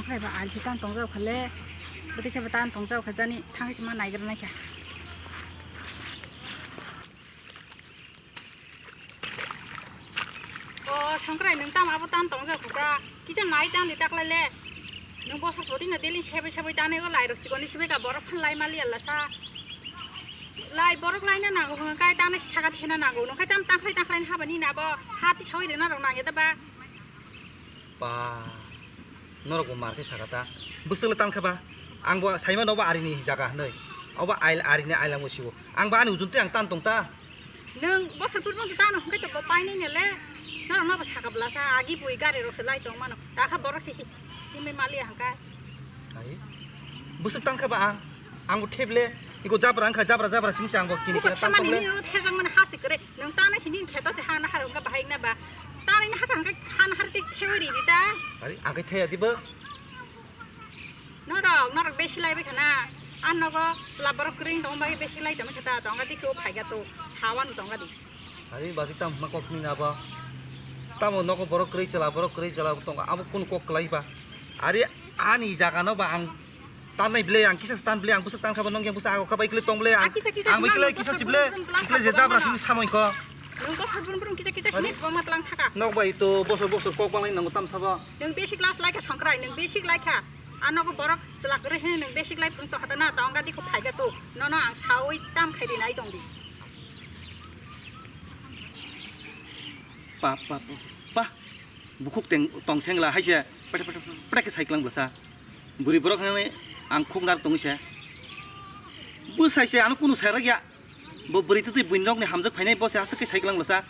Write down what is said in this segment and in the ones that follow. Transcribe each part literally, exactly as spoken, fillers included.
Hai ba, alsi tan tongjak kha le. Bwtwi khe ba tan tongjak kha jani, thangwi se ma naigra naikha. O Songkrai, nwng tamo abo tan tongjak kha sa? Kisa nai tan di taklai le. Nwng bosor poti no daily sebai sebai tanai o lai rok chikoni sebai ka borok phan lai mali alla sa. Lai borok laina nango hwnka kai tanai saka thena nango. Nwng kai tam tangkhlai tangkhlai habani na bo hati sawi rena rok nangya da ba. Ba, norok bo mar khe saka ta. Bwswk le tan kha ba? Ang bo saimano obo arini jaga hinwi. Obo ail, arini ailango siwo. Ang bo ani ujun twi ang tan tong ta. Nwng bosor purbo se tano hwnkhe to bo painai ne le. Norok no bo saka bwla sa agi bui gari rok se lai tong mano. Ta kha borok se hi-, himwi mali hangka. Ai. Bwswk tan kha ba ang? Ang bo thep le. Iko jabra wngkha, jabra, jabra simi se ang bo kini kini tan tong le. Nini no thejak mani ha se kwrwi. Nwng tanai sini kheto se ha nahar wngkha bahai wngna ba. Tanai nahar hangka ha nahar tei thewi ri di ta. Ari, ang khe theya di bo. Norok, norok besi lai bai khana. An nogo chwla borok kwrwi tong bai besi lai tong khe ta tong di khe o phai ga to. Sawan tong di. Ari, bati tam ma kok ni na ba. Tamo nogo borok kwrwi chwla, borok kwrwi chwla tong abo kun kok klai ba. Ari, ani jaga no ba ang Tan nai ble ang kisa stan ble ang bwswk tan kha ba nong yang bwswk ako kha bai kle tong ble ang. Ah, kisa, kisa ang bai kle kisa si ble. Sikle je jabra sini samoi ko. Nung bosor brum brum kisa kisa hini bo matlang thaka. Nok bai to bosor bosor kok banglai nango tam sabo. Nung basic class lai kha Songkrai, nung basic lai kha. Ano ko borok chwla kwrwi hini nung basic lai phung to hata na ta ongga dikho phai ga to. Nono ang sawi tam khai rinai tong di. Pa pa pa pa. Bukhuk teng tong sengla haise pete pete pete ke cycling bwsa. Bwrwi borok hwnwi ang khuk nar tongwi se. Bwsai se ano kunu sai rwk ya. Bo bwrwi twtwi buini nokni hamjak phainai bo se aswk khe cycling bwsa.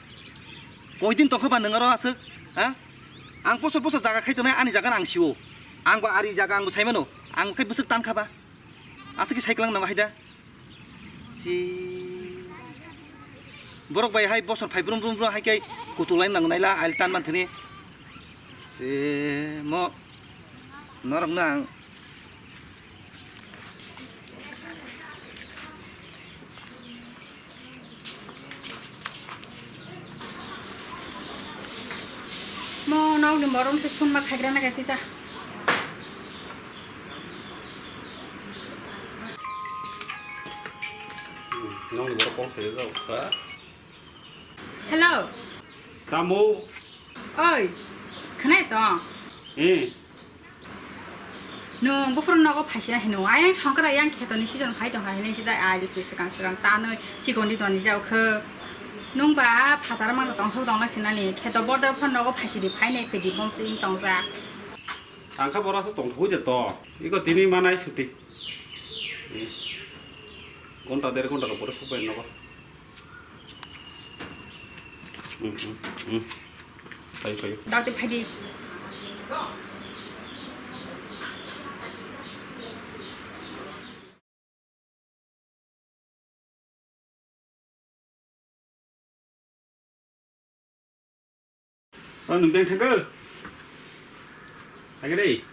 Koi din tongkha ba nwng aro aswk, ha? Ang bosor bosor jaga khai tongnai ani jaga no ang siwo. Ang bo ari jaga ang bo sai mano. Ang khai bwswk tan kha ba. Aswk khe cycling nango hai da. Si borok bai hai bosor phai brum brum brum hai khe kutung lai nang naila ail tan man thani. Si mo norok nang. Mo nokni borok se phone ma khaigra na kisa. Nokni borok call khaijak kha. Hello. Tamo? Oi, khwnai tong? Eh. Nwng buphuru nogo phaisina hino, ayang Songkrai yang khetoni season phai tongkha hinwi sida ailisi swkang swkang tanwi chikon di toni jao khe. Nwng ba phataro mangno tongsok tongla sinani, kheto border phano nogo phaisidi phainai phidi bom ping tongjak. Ang kha borok aswk tongthogwi de to. Iko tini manai suti. Gonta der gonta rok borok sokbai nogo. Hmm, hmm, hmm. Phaio, phaio. Dakti phaidi. O, nwng beng thangkhe? Thangkhe dei.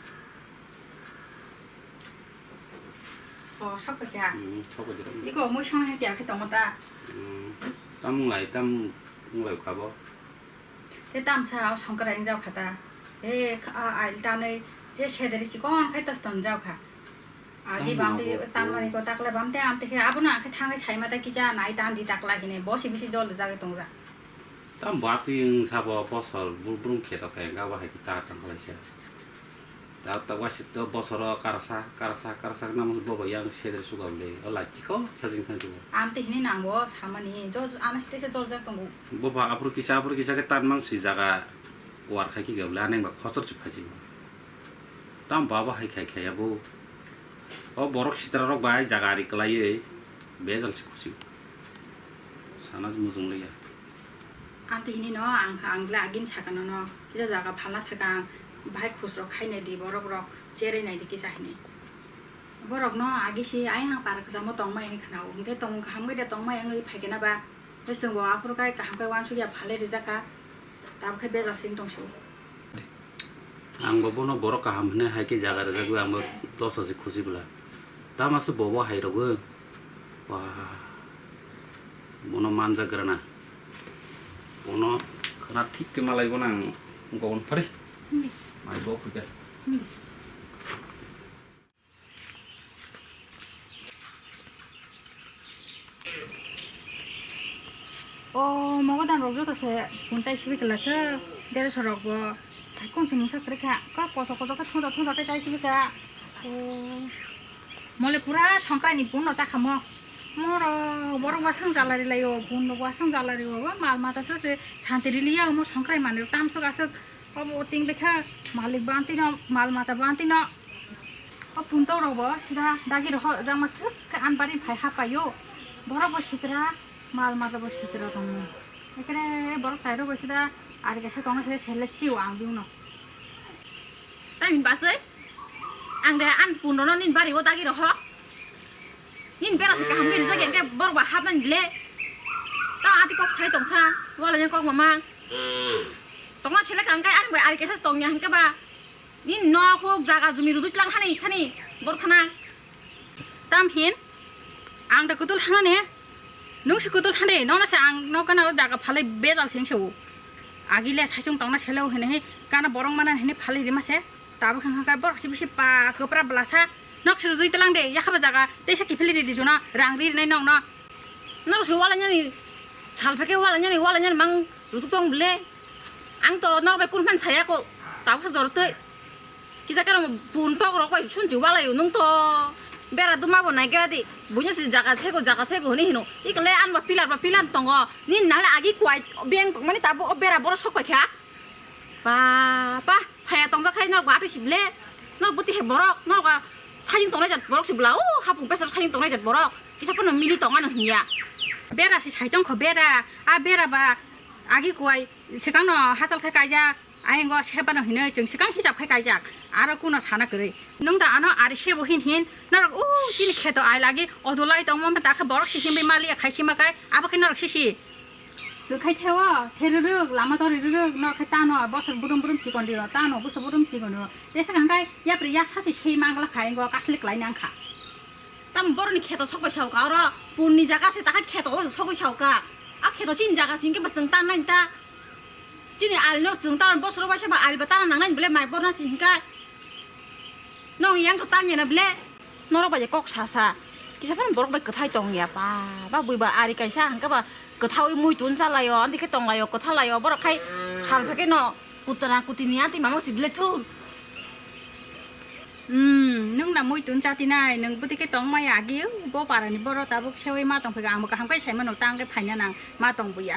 O, sok paikha. Hmm, sok paikha. Iko mui song hai tiya khe tongo ta. Hmm, tam wng lai, tam wng lai kha bo. Te tamsa o Songkrai wng jao kha ta. E, kha, a, ail tanwi je sedari chikon khai tos ton jao kha. Agi bam te tanmani ko takle bam te am te khe abono ang khe thangwi saima ta kisa nai tan di takla hine bosi bisi jol jagwi tongja. Tam ba twi wng sabo bosor brum khe to khe ga ba hai ta tang khlai se. Ta ta waisi to bosoro karsa karsa karsa namo bo bo yang sedre suga le o lai kiko sajing thang suga. Am te hini nang bo samani jo jo ana site se jol jak tongo. Bo ba aphuru kisa aphuru kisa khe tan mang si jaga war khai khe ga le aneng ba khosor chu phai si. Tam ba bo hai khai khai abo. O borok sitra rok bai jaga ri kwlaiwi bejal se khusi. Sana se mujung liya. Amtwi hini no ang kha ang le agini saka nono kisa jaga phalna swkang bahai khus rok khainai di borok rok cherwi nai di kisa hini. Borok no agi si ayang para kwchangma tongmai wngwi khna o hwnkhe tong kaham khe de tongmai wngwi phai khe na ba. Tei chwng bo aphuru khe kaham khe uansukya phalwi rijak kha. Tabukhe bejal se wng tong si o. Ang bo bono borok kaham hwnwi hai khe jaga rwjagwi ang bo dosa se khusi bwla. Tamo se bo bo hai rwgwi. Wah. Bono manjak rwna. Bono khwna thik khe malai bono ang gobon phari. Mai bo khuja. O mogodan rok joto se phone tai sibikla se, dereso rok bo. Ai kon se mungsa kwrwi kha, ka koso koso khe thonda thonda tei tai sibika. O mole pura songkrai ni phone no chakha mo. Moro borok wasang jalari laio, phone no wasang jalari o, mal mata se se santi riliya mo songkrai mani tamsok aswk. Obo ting bekha malik banti no, mal mata banti no. O phuntok rok bo sida dagi rok jangma swk khe anbari phai ha paio. Borok bo sitra, mal mata bo sitra tongmo. Ekre borok sai rok bo sida ari kaisa tongna sida sele sio ang biuno. Tami basai, ang de an phundono nin bari o dagi rok. Nin bera se kaham gini jagi angke borok ba hapnani ble. Ta ati kok sai tongsa, wala yang kok mama. Tongna sele kangkai ani bai ari kaisa tongya hangke ba. Ni nok hok jaga jumi rujui tlang thani, thani, bor thana. Tam hin, ang da kutul thana ne, nung se kutul thane, nona se ang nok kana jaga phalai bejal sing se u. Agi le saichung tongna sele u hene he, kana borong mana hene phalai rima se, tabo khang khang borok si bisi pa, kopra blasa, nok se rujui tlang de, yakha ba jaga, teisa kiphili ri di juna, rang ri nai nok no. Norok se wala nyani, sal phake wala nyani, wala nyani mang rutuk tong bele. Ang to norok bai kun phan saya ko, tabuk sa jor tei. Kisa kero bun tok rok bai sunchi wala yo nung to. Bera duma bo nai gra di. Bunya si jaga sego, jaga sego hini hino. Ikle an ba pilar ba pilar tongo. Ni nale agi kwai beng tong mani tabuk o bera boro sok pai kha. Ba, ba, saya tongjak khai norok ba atwi si ble. Norok bwtwi hai borok, norok ba sajing tongnai jat borok si bla, o hapung pesar sajing tongnai jat borok. Kisa phano mili tong ano hinya. Bera si sai tong kho bera, a bera ba agi kuai swkang no hachal khai kaijak, ayang go seba no hinoi chwng swkang hisab khai kaijak. Aro kuno sana kwrwi. Nung da ano ari sebo hin hin, norok o chini kheto ai lagi odulai tongma ta khe borok si himbi mali khai sima kai, abo khe norok sisi. Chwng khai theo, theruruk, lama tori ruruk, nor khai tano, bosor budum budum chikon riro, tano, bosor budum chikon riro. Tesa kang khai, yapri yak sasi sei mangla khai, go kaslik lai nang kha. Tam boroni kheto sokoi sauka, oro punni jaga se, taha kheto o sokoi sauka. A kheto chini jaga sing ke ba chwng tan nai ta. Chini alno chwng tan bosor bai se ba al ba tan nang nai bole mai borna sing kai. Nong yang to tang yana ble. Norok bai kok sasa. Kisa phano borok bai kwthai tong ya pa. Ba bui ba ari kaisa hangka ba kwthawi mui tun chalaio, anti khe tonglaio, kwthalaio. Borok khai sal pheke no kutana kutini anti mamang si ble thu. Hmm, nung na mui tun chati nai, nung bwtwi khe tong maya agi, bo parani borok tabuk sewi ma tong phega, ang bo kaham khai sai mano, tang khe phaina nang ma tong buya.